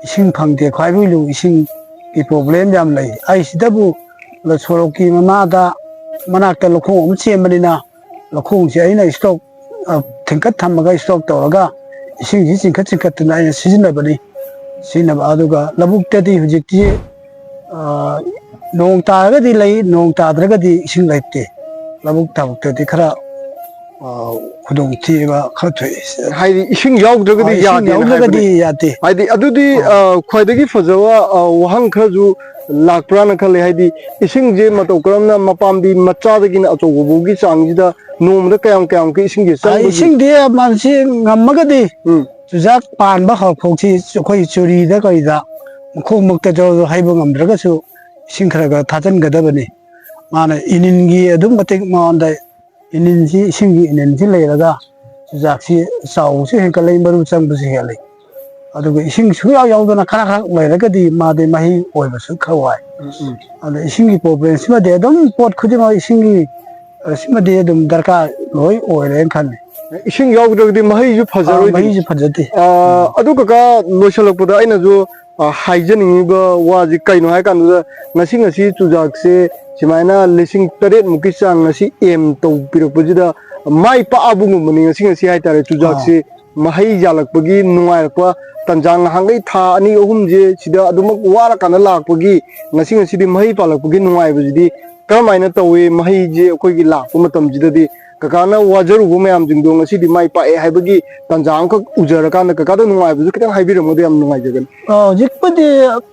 ꯏꯁꯤꯡ ꯐꯪꯗꯦ, ꯈ꯭ꯋꯥꯏꯕꯤꯂꯨ ꯏꯁꯤꯡꯒꯤ problem ꯌꯥꯝ ꯂꯩ꯫ ꯑꯩꯁꯤꯗꯕꯨ ꯁꯣꯔꯣꯛꯀꯤ ꯃꯃꯥꯗ, ꯃꯅꯥꯛꯇ ꯂꯧꯈꯣꯡ ꯑꯃ ꯆꯦꯟꯕꯅꯤꯅ, ꯂꯧꯈꯣꯡꯁꯦ ꯑꯩꯅ stock, ꯑ, ꯊꯤꯡꯀꯠ ꯊꯝꯃꯒ stock ꯇꯧꯔꯒ ꯏꯁꯤꯡꯁꯤ ꯆꯤꯡꯈꯠ ꯆꯤꯡꯈꯠꯇꯅ ꯑꯩꯅ ꯁꯤꯖꯤꯟꯅꯕꯅꯤ꯫ ꯁꯤꯖꯤꯟꯅꯕ ꯑꯗꯨꯒ ꯂꯧꯕꯨꯛꯇꯗꯤ ꯍꯧꯖꯤꯛꯇꯤ, ꯑ, ꯅꯣꯡ ꯇꯥꯔꯒꯗꯤ ꯂꯩ, ꯅꯣꯡ ꯇꯥꯗ꯭ꯔꯒꯗꯤ ꯏꯁꯤꯡ ꯂꯩꯇꯦ꯫ ꯂꯧꯕꯨꯛ ꯊꯕꯛꯇꯗꯤ ꯈꯔ ꯑ, ꯈꯨꯗꯣꯡꯊꯤꯕ ꯈꯔ ꯊꯣꯛꯑꯦ꯫ ꯍꯥꯏꯗꯤ ꯏꯁꯤꯡ ꯌꯥꯎꯗ꯭ꯔꯒꯗꯤ ꯑ, ꯏꯁꯤꯡ ꯌꯥꯗꯦꯅ ꯌꯥꯎꯗ꯭ꯔꯒꯗꯤ ꯍꯥꯏꯕꯅꯤ꯫ ꯌꯥꯗꯦ꯫ ꯍꯥꯏꯗꯤ ꯑꯗꯨꯗꯤ, ꯑ, ꯈ꯭ꯋꯥꯏꯗꯒꯤ ꯐꯖꯕ, ꯑ, ꯋꯥꯍꯪ ꯈꯔꯁꯨ ꯂꯥꯛꯄ꯭ꯔꯥꯅ ꯈꯜꯂꯦ꯫ ꯍꯥꯏꯗꯤ ꯏꯁꯤꯡꯁꯦ ꯃꯇꯧ ꯀꯔꯝꯅ ꯃꯄꯥꯝꯕꯤ ꯃꯆꯥꯗꯒꯤꯅ ꯑꯆꯧꯕ ꯐꯥꯎꯒꯤ ꯆꯥꯡꯁꯤꯗ ꯅꯣꯡꯃꯗ ꯀꯌꯥꯝ ꯀꯌꯥꯝꯒꯤ ꯏꯁꯤꯡꯁꯦ ꯑ, ꯆꯪꯕꯒꯦ? ꯏꯁꯤꯡꯗꯤ ꯃꯁꯤ ꯉꯝꯃꯒꯗꯤ ꯎꯝ꯫ ꯆꯨꯖꯥꯛ ꯄꯥꯟꯕ ꯍꯧꯔꯛꯐꯥꯎꯁꯤ ꯑꯩꯈꯣꯏ ꯆꯨꯔꯤꯗ ꯀꯔꯤꯗ ꯃꯈꯣꯡꯃꯛꯇ ꯖꯣꯔ ꯖꯣꯔ ꯍꯩꯕ ꯉꯝꯗ꯭ꯔꯒꯁꯨ ꯏꯁꯤꯡ ꯈꯔ ꯈꯔ ꯊꯥꯖꯤꯟꯒꯗꯕꯅꯤ꯫ ꯃꯥꯅ ꯏꯅꯤꯟꯒꯤ ꯑꯗꯨꯝ ꯃꯇꯤꯛ ꯃꯉꯣꯟꯗ ꯏꯅꯤꯟꯁꯤ, ꯏꯁꯤꯡꯒꯤ ꯏꯅꯤꯟꯁꯤ ꯂꯩꯔꯒ ꯆꯨꯖꯥꯛꯁꯤ ꯆꯥꯎꯕꯁꯨ ꯍꯦꯟꯒꯠꯂꯛꯏ, ꯃꯔꯨ ꯆꯪꯕꯁꯨ ꯍꯦꯜꯂꯤ꯫ ꯑꯗꯨꯒ ꯏꯁꯤꯡ ꯁꯨꯡꯌꯥꯎ ꯌꯥꯎꯗꯅ ꯈꯔ ꯈꯔ ꯂꯩꯔꯒꯗꯤ ꯃꯥꯗꯤ ꯃꯍꯩ ꯑꯣꯏꯕꯁꯨ ꯈꯔ ꯋꯥꯏ꯫ ꯎꯝ, ꯎꯝ꯫ ꯑꯗ ꯏꯁꯤꯡꯒꯤ ꯄ꯭ꯔꯣꯕ꯭ꯂꯦꯝꯁꯤꯃꯗꯤ ꯑꯗꯨꯝ ꯄꯣꯠ ꯈꯨꯗꯤꯡꯃꯛ ꯏꯁꯤꯡꯒꯤ, ꯑ, ꯁꯤꯃꯗꯤ ꯑꯗꯨꯝ ꯗꯔꯀꯥꯔ ꯂꯣꯏ ꯑꯣꯏꯔꯦꯅ ꯈꯜꯂꯤ꯫ ꯏꯁꯤꯡ ꯌꯥꯎꯗ꯭ꯔꯒꯗꯤ ꯃꯍꯩꯁꯨ ꯑ, ꯐꯖꯔꯣꯏꯗꯣꯏꯅꯤ꯫ ꯃꯍꯩꯁꯨ ꯐꯖꯗꯦ꯫ ꯑ, ꯑꯗꯨ ꯀꯀꯥ, ꯂꯣꯏꯁꯤꯜꯂꯛꯄꯗ ꯑꯩꯅꯁꯨ, ꯑ, ꯍꯥꯏꯖꯅꯤꯡꯉꯤꯕ ꯋꯥꯁꯤ ꯀꯩꯅꯣ ꯍꯥꯏ ꯀꯥꯟꯗꯨꯗ, ꯉꯁꯤ ꯉꯁꯤ ꯆꯨꯖꯥꯛꯁꯦ ꯁꯨꯃꯥꯏꯅ ꯂꯤꯁꯤꯡ ꯇꯔꯦꯠ ꯃꯨꯛꯀꯤ ꯆꯥꯡ ꯉꯁꯤ ꯑꯦꯝ ꯇꯧꯕꯤꯔꯛꯄꯁꯤꯗ ꯃꯥꯏ ꯄꯥꯛꯑꯕꯒꯨꯝꯕꯅꯤ ꯉꯁꯤ ꯉꯁꯤ ꯍꯥꯏꯇꯥꯔꯦ꯫ ꯆꯨꯖꯥꯛꯁꯦ ꯃꯍꯩ ꯌꯥꯜꯂꯛꯄꯒꯤ ꯅꯨꯡꯉꯥꯏꯔꯛꯄ ꯇꯟꯖꯥ, ꯉꯍꯥꯟꯈꯩ ꯊꯥ ꯑꯅꯤ ꯑꯍꯨꯝꯁꯦ ꯁꯤꯗ ꯑꯗꯨꯃꯛ ꯋꯥꯔꯀꯥꯟꯗ ꯂꯥꯛꯄꯒꯤ ꯉꯁꯤ ꯉꯁꯤꯗꯤ ꯃꯍꯩ ꯄꯥꯜꯂꯛꯄꯒꯤ ꯅꯨꯡꯉꯥꯏꯕꯁꯤꯗꯤ ꯀꯔꯝꯍꯥꯏꯅ ꯇꯧꯏ? ꯃꯍꯩꯁꯦ ꯑꯩꯈꯣꯏꯒꯤ ꯂꯥꯛꯄ ꯃꯇꯝꯁꯤꯗꯗꯤ ꯀꯀꯥꯅ ꯋꯥꯖꯔꯨꯕ ꯃꯌꯥꯝꯁꯤꯡꯗꯣ ꯉꯁꯤꯗꯤ ꯃꯥꯏ ꯄꯥꯛꯑꯦ ꯍꯥꯏꯕꯒꯤ ꯇꯟꯖꯥ ꯑꯃꯈꯛ ꯎꯖꯔꯀꯥꯟꯗ ꯀꯀꯥꯗ ꯅꯨꯡꯉꯥꯏꯕꯁꯨ ꯈꯤꯇꯪ ꯍꯥꯏꯕꯤꯔꯝꯃꯗꯤ ꯌꯥꯝ ꯅꯨꯡꯉꯥꯏꯖꯒꯅꯤ꯫ ꯑ, ꯍꯧꯖꯤꯛꯄꯨꯗꯤ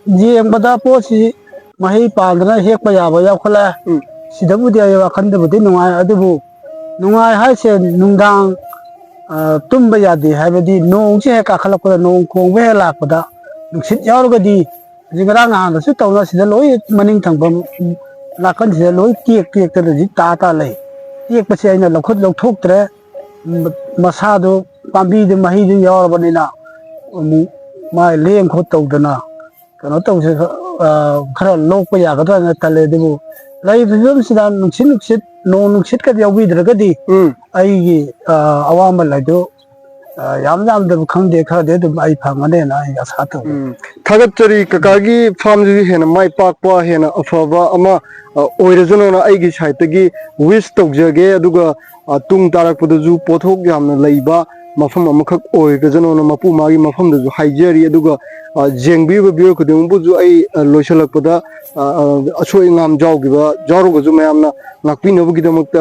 ꯌꯦꯡꯕꯗ ꯄꯣꯠꯁꯤ ꯃꯍꯩ ꯄꯥꯟꯗꯅ ꯍꯦꯛꯄ ꯌꯥꯕ ꯌꯥꯎꯈꯠꯂꯛꯑꯦ꯫ ꯎꯝ꯫ ꯁꯤꯗꯕꯨꯗꯤ ꯑꯩ ꯋꯥꯈꯜꯗꯕꯨꯗꯤ ꯅꯨꯡꯉꯥꯏ, ꯑꯗꯨꯕꯨ ꯅꯨꯡꯉꯥꯏ ꯍꯥꯏꯁꯦ ꯅꯨꯡꯗꯥꯡ, ꯑ, ꯇꯨꯝꯕ ꯌꯥꯗꯦ꯫ ꯍꯥꯏꯕꯗꯤ ꯅꯣꯡꯁꯦ ꯍꯦꯛ ꯀꯥꯈꯠꯂꯛꯄꯗ, ꯅꯣꯡ ꯈꯣꯡꯕ ꯍꯦꯛ ꯂꯥꯛꯄꯗ ꯅꯨꯡꯁꯤꯠ ꯌꯥꯎꯔꯒꯗꯤ ꯍꯧꯖꯤꯛ ꯉꯔꯥꯡ ꯅꯍꯥꯟꯗꯁꯨ ꯇꯧꯅ ꯁꯤꯗ ꯂꯣꯏ ꯃꯅꯤꯡ ꯊꯪꯕ ꯅꯥꯀꯟꯁꯤꯗ ꯂꯣꯏ ꯇꯦꯛ ꯇꯦꯛꯇꯅ ꯍꯧꯖꯤꯛ ꯇꯥ ꯇꯥ ꯂꯩ꯫ ꯇꯦꯛꯄꯁꯦ ꯑꯩꯅ ꯂꯧꯈꯠ ꯂꯧꯊꯣꯛꯇ꯭ꯔꯦ꯫ ꯃꯁꯥꯗꯣ ꯄꯥꯝꯕꯤꯗꯨ ꯃꯍꯩꯗꯨ ꯌꯥꯎꯔꯕꯅꯤꯅ ꯑꯃꯨꯛ ꯃꯥꯏ ꯂꯦꯡ ꯈꯣꯠ ꯇꯧꯗꯅ ꯀꯩꯅꯣ ꯇꯧꯁꯦ, ꯑ, ꯈꯔ ꯂꯣꯛꯄ ꯌꯥꯒꯗ꯭ꯔꯥꯅ ꯈꯜꯂꯦ꯫ ꯑꯗꯨꯕꯨ ꯂꯩꯔꯤꯕ ꯐꯤꯕꯝꯁꯤꯗ ꯅꯨꯡꯁꯤꯠ ꯅꯨꯡꯁꯤꯠ ꯅꯣꯡ ꯅꯨꯡꯁꯤꯠꯀꯗꯤ ꯌꯥꯎꯕꯤꯗ꯭ꯔꯒꯗꯤ ꯎꯝ꯫ ꯑꯩꯒꯤ, ꯑ, ꯑꯋꯥꯃꯜ ꯍꯥꯏꯗꯨ, ꯑ, ꯌꯥꯝ ꯌꯥꯝꯗꯕ ꯈꯪꯗꯦ, ꯈꯔꯗꯤ ꯑꯗꯨꯝ ꯑꯩ ꯐꯪꯒꯅꯦꯅ ꯑꯩ ꯑꯁꯥ ꯇꯧꯏ꯫ ꯎꯝ꯫ ꯊꯥꯒꯠꯆꯔꯤ ꯀꯀꯥꯒꯤ ꯐꯥꯔꯝꯁꯤꯁꯨ ꯍꯦꯟꯅ ꯃꯥꯏ ꯄꯥꯛꯄ, ꯍꯦꯟꯅ ꯑꯐꯕ ꯑꯃ, ꯑ, ꯑꯣꯏꯔꯁꯅꯨꯅ ꯑꯩꯒꯤ ꯁꯥꯏꯠꯇꯒꯤ ꯋꯤꯁ ꯇꯧꯖꯒꯦ꯫ ꯑꯗꯨꯒ, ꯑ, ꯇꯨꯡ ꯇꯥꯔꯛꯄꯗꯁꯨ ꯄꯣꯠꯊꯣꯛ ꯌꯥꯝꯅ ꯂꯩꯕ ꯃꯐꯝ ꯑꯃꯈꯛ ꯑꯣꯏꯔꯒꯁꯅꯨꯅ ꯃꯄꯨ ꯃꯥꯒꯤ ꯃꯐꯝꯗꯁꯨ ꯍꯥꯏꯖꯔꯤ꯫ ꯑꯗꯨꯒ, ꯑ, ꯌꯦꯡꯕꯤꯔꯤꯕ ꯚꯤꯌꯨꯋꯔ ꯈꯨꯗꯤꯡꯃꯛꯄꯨꯁꯨ ꯑꯩ, ꯑ, ꯂꯣꯏꯁꯤꯜꯂꯛꯄꯗ, ꯑ, ꯑ, ꯑꯁꯣꯏ ꯑꯉꯥꯝ ꯌꯥꯎꯈꯤꯕ ꯌꯥꯎꯔꯒꯁꯨ ꯃꯌꯥꯝꯅ ꯉꯥꯛꯄꯤꯅꯕꯒꯤꯗꯃꯛꯇ